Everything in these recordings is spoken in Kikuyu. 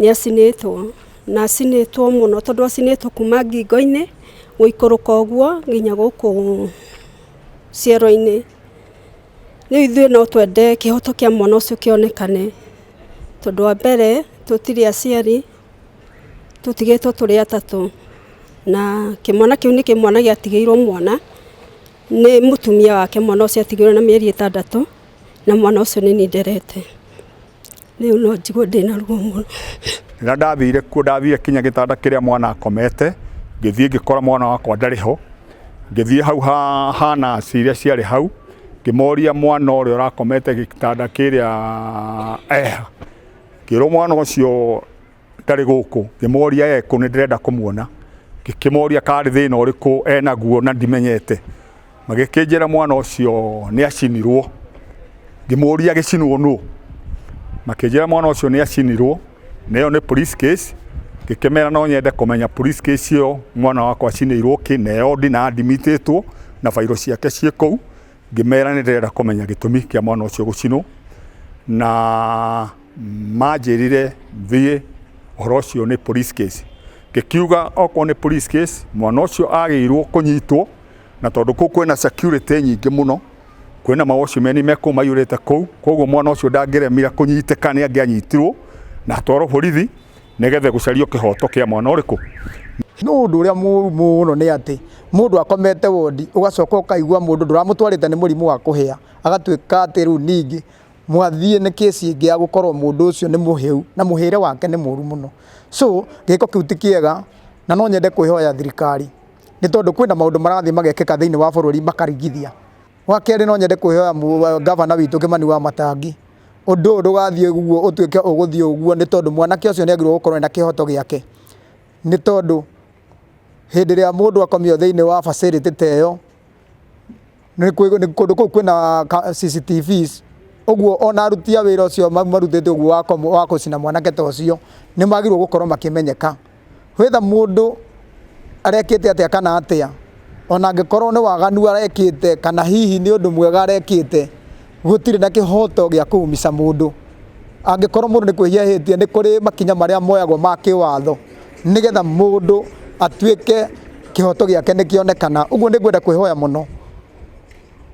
Nĩ acinĩtwo na acinĩtwo mũno tondũ acinĩtwo kuma ngingo-inĩ gũikũrũka ũguo nginya gũkũ ciero-inĩ. Rĩu ithuĩ no twende kĩhoto kĩa mwana ũcio kĩonekane, tondũ wa mbere tũtirĩ aciari, tũtigĩtwo tũrĩ atatũ, na kĩmwana kĩu nĩ kĩmwana gĩatigĩirwo mwana nĩ mũtumia wake, mwana ũcio atigirwo na mĩeri ĩtandatũ, na mwana ũcio nĩ niĩ nderete. Rĩu no njigue ndĩna ruo mũno. Rĩrĩa ndathire kuo ndathire kinya gĩtanda kĩrĩa mwana akomete, ngĩthiĩ ngĩkora mwana wakwa ndarĩ ho, ngĩthiĩ hau ha, ha nurse iria ciarĩ hau, ngĩmoria mwana ũrĩa ũrakomete gĩtanda kĩrĩa eha, ngĩrwo mwana ũcio ndarĩ gũkũ, ngĩmoria ekũ nĩ ndĩrenda kũmuona, ngĩkĩmoria karĩ thĩna ũrĩkũ enaguo na ndimenyete, magĩkĩnjĩra mwana ũcio nĩ acinirwo, ngĩmũria agĩcinwo nũ, makĩnjĩra mwana ũcio nĩ acinirwo na ĩyo nĩ police case, ngĩkĩmera no nyende kũmenya police case ĩyo mwana wakwa acinĩirwo kĩ, na ĩyo ndina admitĩtwo na bairo ciake ciĩ kũu, ngĩmera nĩ ndĩrenda kũmenya gĩtũmi kĩa mwana ũcio gũcinwo, na manjĩrire thiĩ ũhoro ũcio nĩ police case, ngĩkiuga okorwo nĩ police case mwana ũcio agĩrĩirwo kũnyitwo, na tondũ kũu kwĩna security nyingĩ mũno, kwĩna ma watchman me kũu maiyũrĩte kũu, koguo mwana ũcio ndangĩremire kũnyitĩka nĩ angĩanyitirwo na atwarwo borithi nĩgetha gũcario kĩhoto kĩa mwana ũrĩkũ. No ũndũ ũrĩa mũru mũno nĩ atĩ mũndũ akomete wondi ũgacoka ũkaigua mũndũ ndũramũtwarĩte nĩ mũrimũ wa kũhĩa agatuĩka atĩ rĩu ningĩ mwathiĩ nĩ kĩci ĩngĩ ya gũkorwo mũndũ ũcio nĩ mũhĩu na mũhĩre wake nĩ mũru mũno. So gĩko kĩu ti kĩega na no nyende kwĩhoya thirikari nĩ tondũ kwĩna maũndũ marathiĩ magekĩka thĩinĩ wa bũrũri makarigithia. Wa kerĩ no nyende kwĩhoya ngavana witũ Kĩmani Wamatangi, ũndũ ũyũ ndũgathiĩ ũguo ũtuĩke ũgũthiĩ ũguo nĩ tondũ mwanake ũcio nĩ agĩrĩirwo gũkorwo ena kĩhoto gĩake. Nĩ tondũ hĩndĩ ĩrĩa mũndũ akomio thĩinĩ wa facility ta ĩyo, kũndũ kũu kwĩna CCTVs, ũguo ona aruti a wĩra ũcio marutĩte ũguo wa gũcina mwanake ta ũcio, nĩ magĩrĩirwo gũkorwo makĩmenyeka. Whether mũndũ arekĩte atĩa kana atĩa, ona angĩkorwo nĩ waganu arekĩte kana hihi nĩ ũndũ mwega arekĩte, gũtirĩ na kĩhoto gĩa kũumica mũndũ. Angĩkorwo mũndũ nĩ kwĩhia ehĩtie nĩ kũrĩ makinya marĩa moyagwo ma kĩwatho, nĩgetha mũndũ atuĩke kĩhoto gĩake nĩ kĩonekana. Ũguo nĩ ngwenda kwĩhoya mũno,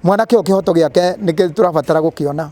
mwanake ũyũ kĩhoto gĩake nĩkĩo tũrabatara gũkĩona.